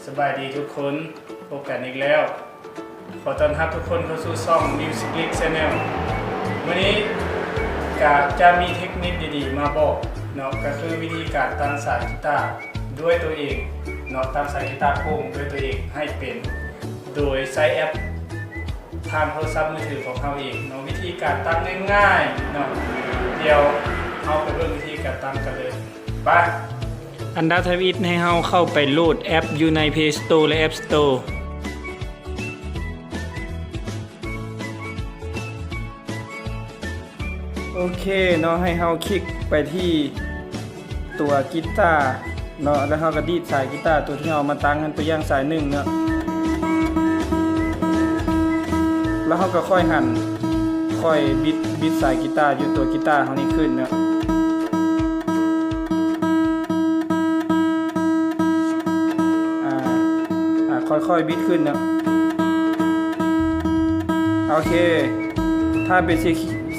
ສະບາຍດີທຸກຄົນ, ພົບກັນອີກແລ້ວ. ຂໍຕ້ອນຮັບທຸກຄົນເຂົ້າສູ່ຊ່ອງ Music League Channel. ມື້ນີ້ກະຈະມີເທັກນິກດີໆມາບອກເນາະ, ກະຄືວິທີການຕັ້ງສາຍກີຕາດ້ວຍຕົວເອງເນາະ, ຕັ້ງສາຍກີຕາໂປ່ງດ້ວຍຕົວເອງໃຫ້ເປັນ ໂດຍໃຊ້ແອັບທາງໂທລະສັບມືຖືຂອງເຮົາເອງເນາະ. ວິທີການຕັ້ງງ່າຍໆເນາະ, ດຽວເຮົາໄປເບິ່ງວິທີການຕັ້ງກັນເລີຍ. ໄປ. ອັນດັບທຳອິດໃຫ້ເຮົາເຂົ້າໄປໂຫຼດແອັບຢູ່ໃນ Play Store ແລະ App Store. ໂອເຄເນາະ, ໃຫ້ເຮົາຄລິກໄປທີ່ຕົວກີຕາເນາະ, ແລ້ວເຮົາກະດີດສາຍກີຕາຕົວທີ່ເຮົາເອົາມາຕັ້ງຫັ້ນ, ຕົວຢ່າງສາຍໜຶ່ງເນາະ, ແລ້ວເຮົາກະຄ່ອຍຫັນ ຄ່ອຍບິດ ບິດສາຍກີຕາຢູ່ຕົວກີຕາເຮົານີ້ຂຶ້ນເນາະ. ອາ ອາ ຄ່ອຍໆບິດຂຶ້ນເນາະ. ໂອເຄ ຖ້າເປັນສີ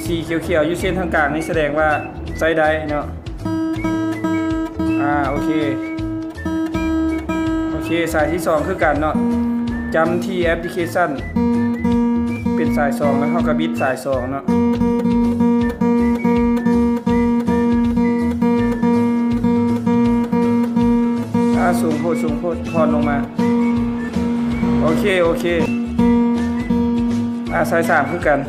ສີຂຽວໆຢູ່ເສັ້ນທາງກາງນີ້ ສະແດງວ່າໃຊ້ໄດ້ເນາະ. ອາ ໂອເຄ ໂອເຄ ສາຍທີສອງຄືກັນເນາະ, ຈຳທີ່ແອັບພລິເຄຊັນເປັນສາຍສອງ ແລ້ວເຮົາກະບິດສາຍສອງເນາະ. ອາ ສູງໂພດ ສູງໂພດ ຜ່ອນລົງມາ. ໂອເຄ ໂອເຄ. ອາ ສາຍສາມຄືກັນ.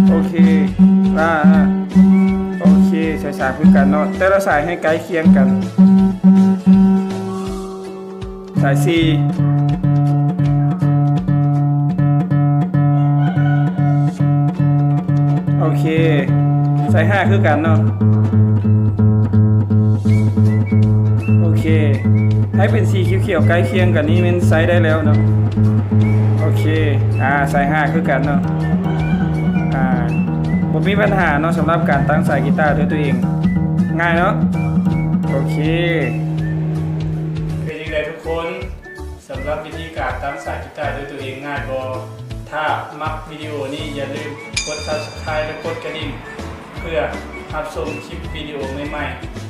ໂອເຄ ອາ ໂອເຄ ສາຍສາມຄືກັນເນາະ, ແຕ່ລະສາຍໃຫ້ໃກ້ຄຽງກັນ. ສາຍສີ່ ໂອເຄ ສາຍຫ້າຄືກັນເນາະ. ໂອເຄ ໃຫ້ເປັນສີຂຽວໆໃກ້ຄຽງກັນນີ້ແມ່ນໃຊ້ໄດ້ແລ້ວເນາະ. ໂອເຄ ອາ ສາຍຫ້າຄືກັນເນາະ. ອາ ບໍ່ມີບັນຫາເນາະ ສຳລັບການຕັ້ງສາຍກີຕາດ້ວຍຕົວເອງ, ງ່າຍເນາະ. ໂອເຄ ເປັນຈັ່ງໃດທຸກຄົນ? ສຳລັບວິທີການຕັ້ງສາຍກີຕາດ້ວຍຕົວເອງງ່າຍບໍ່? ຖ້າມັກວິດີໂອນີ້ ຢ່າລືມກົດ Subscribe ແລະ ກົດກະດິ່ງ ເພື່ອຮັບຊົມຄລິບວິດີໂອໃໝ່ໆ.